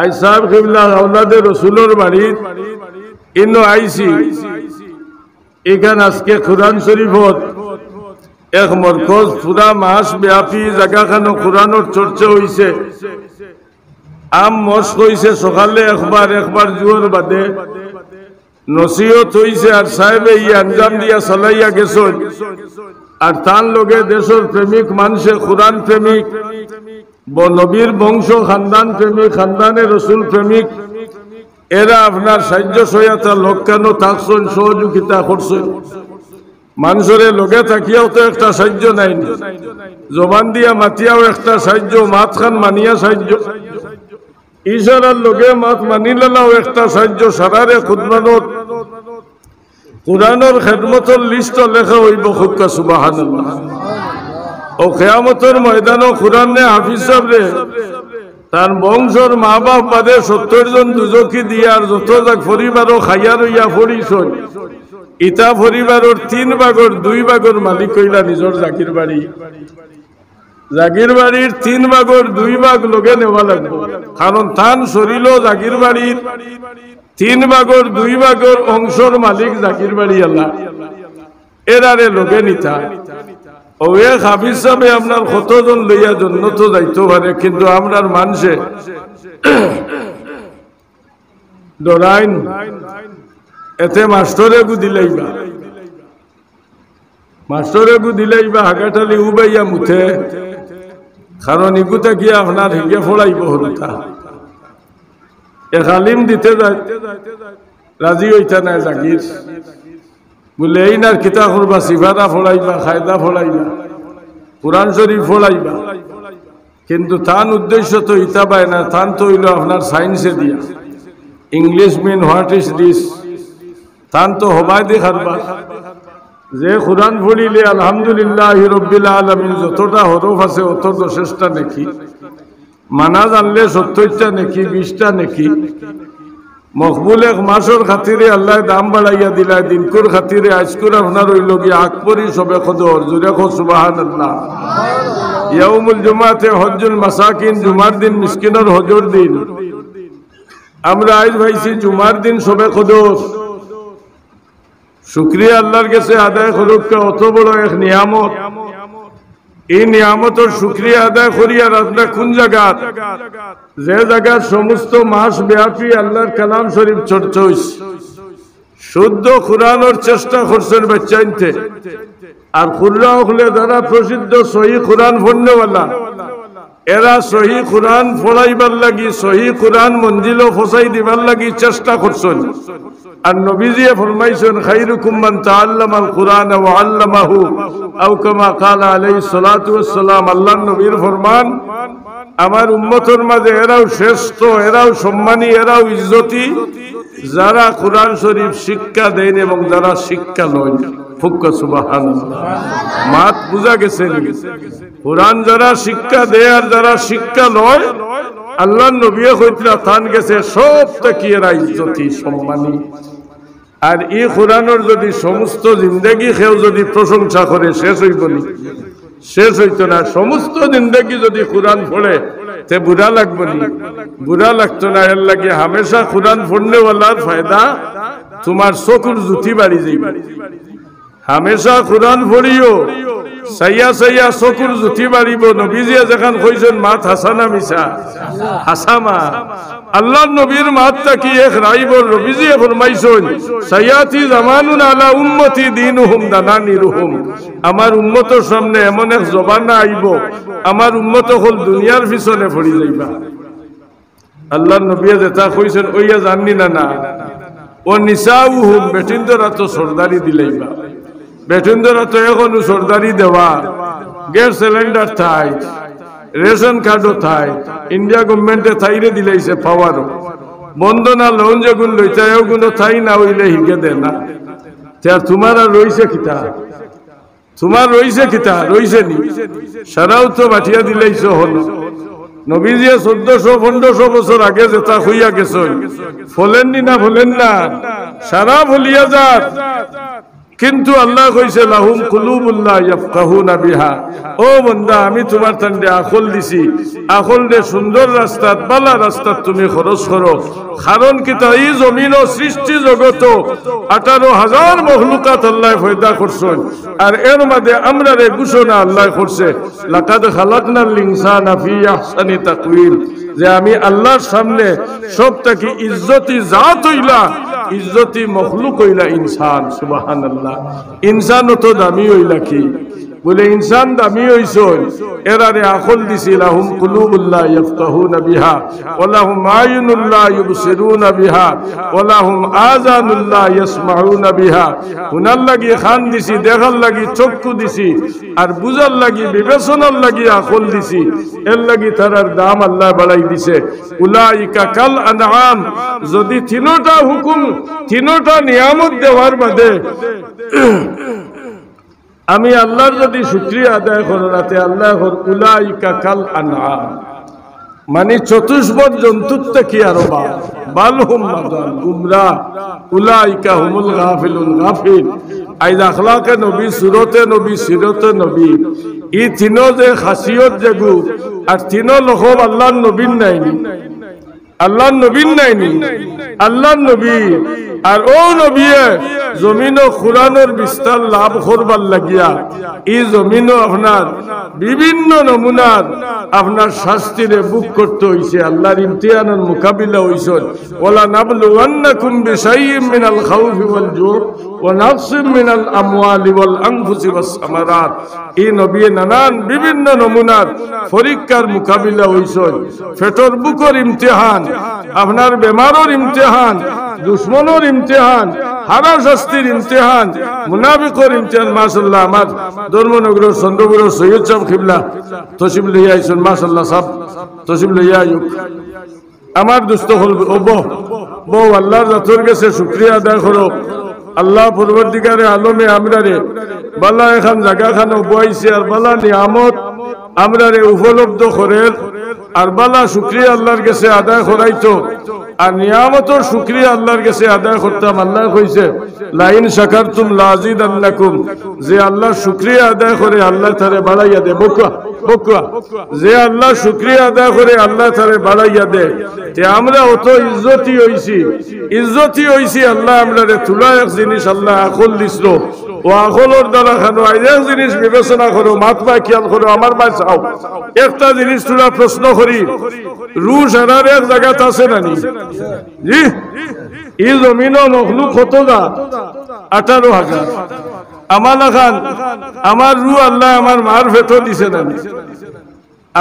আইজ সাব কিবলা আওলাদে রসুলর বাড়িত ইনো আইছি, ইখান আজকে কোরআন শরীফত এক মরকজ, পুরা মাস ব্যাপী জাগাখানো কোরআনর চর্চা অইছে। আম মশক অইছে সকালে একবার, একবার জুহর বাদে নসিহত অইছে, আর সাহেবে ই আঞ্জাম দিয়া চালাইয়া গেছইন। আর তান লগে দেশর প্রেমিক মানষে, কুরআন প্রেমিক, ব-, নবীর বংশ খানদান প্রেমিক, খানদানে রসুল প্রেমিক, এরা আপনার সাহায্য সহায়তা লক্ষ্যানো থাকছইন, সহযোগিতা করছইন। মানষরে লগে থাকিয়াও তো একটা সাহায্য নায়নি, জবান দিয়া মাতিয়াও একটা সাহায্য, মাতখান মানিয়া সাহায্য, ইশারার লগে মাত মানিলালাও একটা সাহায্য। সারারে কুরআনর, কুরআনর খেদমতর লিস্ট লেখা অইবো। কউক্কা সুবহানাল্লাহ। অউ কিয়ামতর ময়দানো কুরআনে হাফিজ সাবরে, তান বংশর মা-বাপ বাদে সত্তর জন দুজখি দিয়ার যত জাগ পরিবারও খাইয়া রইয়া পড়িছইন, ইতা পরিবারর তিন ভাগর দুই ভাগর মালিক অইলা নিজর জাগির বাড়ি। জাগির বাড়ির তিন ভাগর দুই ভাগ লগে নেওয়া লাগবো, কারণ তান শরীরও জাগির বাড়ির তিন ভাগর দুই ভাগর অংশর মালিক জাগির বাড়ি আলা। এরারে লগে নিতা। অউ এক হাফিজ সাবে আপনার কতজন লইয়া জন্নতো যাইতো পারে, কিন্তু আমরার মানষে ডরাইন, এতে মাস্টরে গু দিলাইবা, মাস্টরে গু দিলাইবা, হাগাটালি উবাইয়া মুতে, কারণ ইগু থাকি আপনার হিগে পড়াইবো হুরুতা। এক আলিম দিতে যায়, রাজি অইতা নায় জাগির। বুলে, "এইন আর কিতা করবা, সিফারা পড়াইবা, কায়দা পড়াইবা, কুরআন শরীফ পড়াইবা।" কিন্তু তান উদ্দেশ্য তো ইতা বায় না, তান তো অইলো আপনার সায়েন্সে দিয়া, English mean what is this, তান তো হবায়দি কারবার। যে কুরআন পড়িলে আলহামদুলিল্লাহি রব্বিল আলামিন যতটা হরফ আছে, অত দশেরটা নেকি, মানা জানলে সত্তরটা নেকি, বিশটা নেকি। মকবুল এক মাসর খাতিরে আল্লায় দাম বাড়াইয়া দিলায়, দিনকুর খাতিরে আইজকুর আপনার অইলো গিয়া আকবরী শবে কদর। জুরে কও সুবহানাল্লাহ। ইয়াউমুল জুমাতে হজ্জুল মাসাকিন, জুমার দিন মিসকিনর হজর দিন। আমরা আইজ পাইছি জুমার দিন শবে কদর। শুকরিয়া আল্লার গেছে আদায় করউক্কা, অত বড় এক নিয়ামত। ই নিয়ামতর শুকরিয়া আদায় করিয়ার আমরা কুন জাগাত, যে জাগাত সমস্ত মাস ব্যাপী আল্লার কালাম শরীফ চর্চা অইছে, শুদ্ধ কুরআনর চেষ্টা করছইন বাইচ্চাইন্তে। আর কুররা অকলে যারা প্রসিদ্ধ সহি কুরআন পড়নেওয়ালা, এরা সহি কুরআন পড়াইবার লাগি, সহি কুরআন মঞ্জিলো ফসাই দিবার লাগি চেষ্টা করছইন। আর নবীজিয়ে ফরমাইছইন, "খাইরুকুম মান তাআল্লামাল কুরআনা ওয়া আল্লামাহু", আও কামা ক্বালা আলাইহিস সালাতু ওয়াস সালাম। আল্লার নবীর ফরমান, "আমার উম্মতর মাঝে এরাউ শ্রেষ্ঠ, এরাউ সম্মানী, এরাউ ইজ্জতি, যারা কুরআন শরীফ শিক্ষা দেইন এবং যারা শিক্ষা লইন।" কউক্কা সুবহানাল্লাহ। মাত বুঝা গেছে নি? কুরআন যারা শিক্ষা দেয় আর যারা শিক্ষা লয়, আল্লার নবীয়ে কইতরা, তান গেছে সব থাকি এরা ইজ্জতি, সম্মানী। আর ই কুরআনর যদি সমস্ত জিন্দেগি কেউ যদি প্রশংসা করে, শেষ অইবো নি? শেষ অইতো না। সমস্ত জিন্দেগি যদি কুরআন পড়ে, তে বুরা লাগবো নি? বুরা লাগতো না। এর লাগি হামেশা কুরআন পড়নেওয়ালার ফায়দা, তুমার চকুর জুতি বাড়ি যাইবো। হামেশা কুরআন পড়িও, চাইয়া চাইয়া চকুর জুতি বাড়িবো। নবীজিয়ে যেখান কইছইন, মাত হাছা না মিছা? হাছা মাত। আল্লার নবীর মাত থাকি এক রাইবর। নবীজিয়ে ফরমাইছইন, "সায়াতি জামানুন আলা উম্মতি দিনুহুম দানানিরুহুম।" আমার উম্মতর সামনে এমন এক জমানা আইবো, আমার উম্মত অকল দুনিয়ার পিছনে পড়ি যাইবা। আল্লার নবীয়ে যেটা কইছইন, অইয়া যার নি না? না। "ওয়া নিসাউহুম", বেটিন্তরা তো সর্দারি দিলাইবা। বেটিন্তরা তো এখনো সর্দারি দেওয়া, গ্যাস সিলিন্ডার থাই, রেশন কার্ডও থাই, ইন্ডিয়া গভর্নমেন্টে থাইরে দিলাইছে পাওয়ারও। বন্দনা লোন যেগুন লইতা, এগুনও থাই না অইলে হিগে দেয় না। তে আর তুমার আর রইছে কিতা? তুমার রইছে কিতা? রইছে নি? সারাউ তো বাটিয়া দিলাইছো হন। নবীজিয়ে চৌদ্দশো পনেরোশো বছর আগে যেটা কইয়া গেছইন, ফলের নি না ফলের না? সারা ফলিয়া যার। কিন্তু আল্লায় কইছে, "লাহুম কুলুবুন লা ইয়াফকাহুনা বিহা।" ও বন্দা, আমি তুমার তানরে আকল দিছি, আকলরে সুন্দর রাস্তাত, বালা রাস্তাত তুমি খরচ করো। কারণ কিতা, ই জমিনো সৃষ্টি জগতো আঠারো হাজার মখলুকাত আল্লায় পয়দা করছইন, আর এর মাঝে আমরারে ঘোষণা আল্লায় করছে, "লাকাদ খালাকনাল ইনসানা ফি আহসানি তাকওয়িম।" যে আমি আল্লাহর সামনে সব থাকি ইজ্জতি জাত অইলা, ইজ্জতি মখলুক অইলা ইনসান। সুবহানাল্লাহ। ইনসান অত দামি অইলা কি? বলে, ইনসান দামি অইছইন, এরারে আকল দিছি, লাহুম কুলুবুল লা ইয়াফকাহুনা বিহা, ওয়া লাহুম আয়ুনুল লা ইউবসিরুনা বিহা, ওয়া লাহুম আযানুল লা ইয়াসমাউনা বিহা। হুনার লাগি কান দিছি, দেখার লাগি চক্ষু দিছি, আর বুঝার লাগি, বিবেচনার লাগি আকল দিছি। এর লাগি তারার দাম আল্লায় বাড়াই দিছে। উলাইকা কাল আনআম। যদি তিনোটা হুকুম, তিনোটা নিয়ামত দেওয়ার বাদে আমি আল্লাহর যদি শুকরিয়া আদায় করো, রাতে আল্লায় কর, উলাইকা কাল আনআম, মানে চতুষ্পদ জন্তুর থাকি আরো বাদ, বাল হুম আদাল, গুমরা, উলাইকা হুমুল গাফিলুন, গাফিল। আইজ আখলাকে নবী, সুরতে নবী, সিরতে নবী, ই তিনো যে খাসিয়ত যেগু, আর তিনো লকব আল্লাহর নবীর নায়নি, আল্লাহর নবীর নায়নি, আল্লাহর নবী। আর অউ নবিয়ে জমিনো কুরআনর বিস্তার লাভ করবার লাগিয়া ই জমিনো আপনার বিভিন্ন নমুনার আপনার শাস্তিরে ভোগ করতে অইছে, আল্লাহর ইমতিহানর মোকাবিলা অইছে। ওয়ালা নাবলুওয়ান্নাকুম বিশাইইম মিনাল খাউফি ওয়াল জুই ওয়া নাকসিম মিনাল আমওয়ালি ওয়াল আনফুসি ওয়াস সামারাত। ই নবিয়ে নানান বিভিন্ন নমুনার পরীক্ষার মোকাবিলা অইছে। পেটর ভুকর ইমতিহান, আপনার বেমারর ইমতিহান, দুশমনর ইমতিহান, হারা শাস্তির ইমতিহান, মুনাফিকর ইমতিহান। মাশাআল্লাহ, আমার ধর্মনগরর চন্দ্রপুরর সৈয়দ সাব কিবলা তশরিফ লইয়া আইছইন। মাশাআল্লাহ, সাব তশরিফ লইয়া আইউক। আমার দুস্ত অকল, ও বও, বও, আল্লাহর জাতর গেছে শুকরিয়া আদায় করো। আল্লাহ পরওয়ারদিগারে আলমে আমরারে বালা এখান জাগাখানো বওয়াইছে, আর বালা নিয়ামত আমরারে উপলব্ধ করের, আর বালা শুকরিয়া আল্লাহর গেছে আদায় করাইতো। আর নিয়ামতর শুকরিয়া আল্লাহর গেছে আদায় করতাম। আল্লায় কইছে, "লাইন শাকারতুম লাজিদান্নাকুম।" যে আল্লাহর শুকরিয়া আদায় করে, আল্লায় তারে বাড়াইয়া দে। বউক্কা, বউক্কা। যে আল্লাহর শুকরিয়া আদায় করে, আল্লায় তারে বাড়াইয়া দে। তে আমরা অত ইজ্জতি অইছি, ইজ্জতি অইছি, আল্লায় আমরারে তুলা এক জিনিস আল্লায় আকল দিছলো। অউ আকলর দ্বারা খানো আইজ এক জিনিস বিবেচনা করো, মাত বায় খিয়াল করো, আমার বায় চাও। একটা জিনিস তুলা প্রশ্ন করি, রু সারার এক জাগাত আছে না নি? জি? ই জমিনো মখলুক কত জাত? আঠারো হাজার। আমার লাখান, আমার রু আল্লায় আমার মার পেটো দিছে না নি?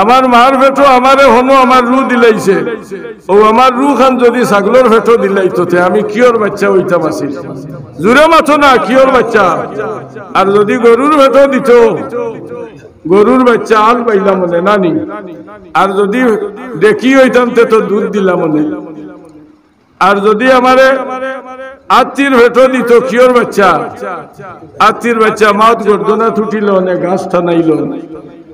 আমার মার পেটো আমারে হনো আমার রু দিলাইছে। অউ আমার রু খান যদি ছাগলর পেটো দিলাইতো, তে আমি কিওর বাইচ্চা অইতাম আছিল? জুরে মাতো না, কিওর বাইচ্চা? আর যদি গরুর পেটো দিতো, গরুর বাইচ্চা আল পাইলাম অনে, না নি? আর যদি ডেকি অইতাম, তে তো দুধ দিলাম অনে। আর যদি আমারে আত্তির পেটো দিতো, কিওর বাইচ্চা? আত্তির বাইচ্চা মাত গর্দনা তুটিলো অনে, গাছ টানাইলো অনে।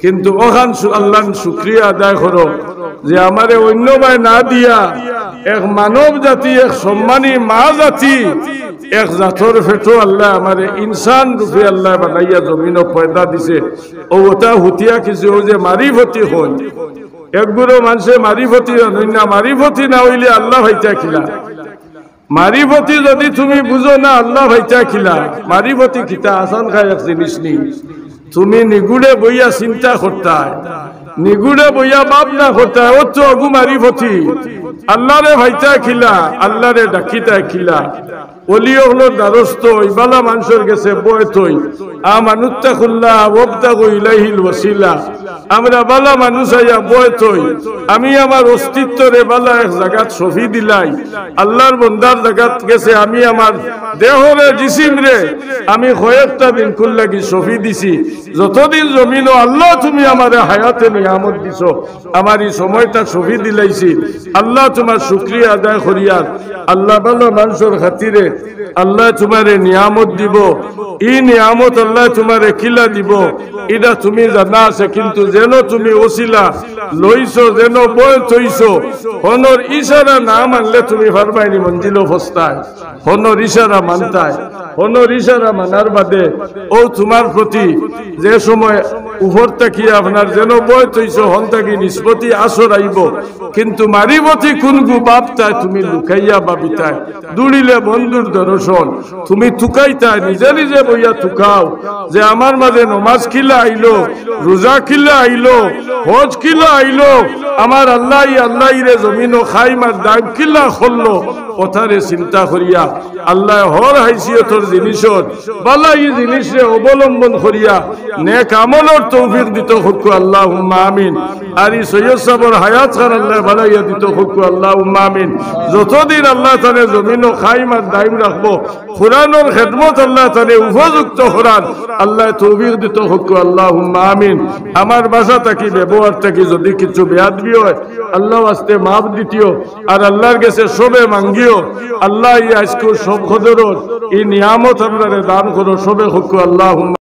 কিন্তু অখান শু-, আল্লাহর শুকরিয়া আদায় করো যে আমারে অইন্য বায় না দিয়া এক মানব জাতি, এক সম্মানী মা জাতি, এক জাতর পেটো আল্লায় আমারে ইনসান রূপে আল্লায় বানাইয়া জমিনো পয়দা দিছে। অউ অটা হুতিয়া কিছু, অউ যে মারিফতি অইন, একগুলো মানষে মারিফতি জানইন না, মারিফতি না অইলে আল্লাহ পাইতা কিলা? মারিফতি যদি তুমি বুঝো না, আল্লাহ পাইতা কিলা? মারিফতি কিতা? আসান খাই এক জিনিস নি। তুমি নিগুড়ে বইয়া চিন্তা করতায়, নিগুড়ে বইয়া ভাবনা করতায়, অউ তো অগু মারিফতি। আল্লাহরে পাইতা কিলা? আল্লাহরে ডাকিতা কিলা? অলি অকলর দ্বারস্থ অই, বালা মানষর গেছে বয় থই। আমানুত্তাকুল্লাহ ওয়াবতাগু ইলাইহিল ওয়াসিলা। আমরা বালা মানুষ আইয়া বয় থই, আমি আমার অস্তিত্বরে বালা এক জাগাত সঁপি দিলাই। আল্লাহর বন্দার জাগাত গেছে আমি আমার দেহরে, জিসিমরে আমি কয়েকটা দিনকুর লাগি সঁপি দিছি। যতদিন জমিনো আল্লাহ তুমি আমারে হায়াতে নিয়ামত দিছো, আমার ই সময়টা সঁপি দিলাইছি। আল্লাহ তুমার শুকরিয়া আদায় করিয়ার। আল্লাহ বালা মানষর খাতিরে আল্লাহ তুমারে নিয়ামত দিবো। ই নিয়ামত আল্লাহ তুমারে কিলা দিবো, ইটা তুমি জানা আছে, কিন্তু যেন তুমি ওসিলা লইছো, যেন বয় থইছো, হনর ইশারা না মানলে তুমি পারবায়নি মঞ্জিলো পৌঁছতায়। হনর ইশারা মানতায়, হনর ইশারা মানার বাদে অউ তুমার প্রতি যে সময় উপর থাকি আপনার যেন বয় থইছো, হন থাকি নিসবতি আসর আইবো, কিন্তু মারিফতি কুনগু ভাবতায় তুমি লুকাইয়া ভাবিতায়। দৌড়িলে বন্ধুর দর্শন, তুমি তুকাইতায়, নিজে নিজে বইয়া তুকাও যে আমার মাঝে নমাজ কিলা আইলো, রোজা কিলা আইলো, হজ কিলা আইলো, আমার আল্লাহ, ই আল্লাহ ইরে জমিনো কায়েম আর দায়েম কিলা করলো, অতারে চিন্তা করিয়া আল্লাহ হর হাইসিয়তর জিনিসর বালা ই জিনিসরে অবলম্বন করিয়া নেক আমলর তৌফিক দিতো কউক্কা, আল্লাহুম্মা আমিন। আর ই সৈয়দ সাবর হায়াত খান আল্লাহ বাড়াইয়া দিতো কউক্কা, আল্লাহুম্মা আমিন। যতদিন আল্লাহ তানে জমিনো কায়েম আর দায়েম রাখবো, কোরআনর খেদমত আল্লাহ তানে উপযুক্ত করার আল্লাহ তৌফিক দিতো কউক্কা, আল্লাহুম্মা আমিন। আমার ভাষা থাকি, ব্যবহার থাকি যদি কিছু বেয়াদবি অয়, আল্লাহ ওয়াস্তে মাফ দিতিও। আর আল্লাহর গেছে সবে মাঙ্গিও, আল্লাহ ই আইজকুর সব কদরর ই নিয়ামত আমরারে দান করো, সবে কউক্কা, আল্লাহুম্মা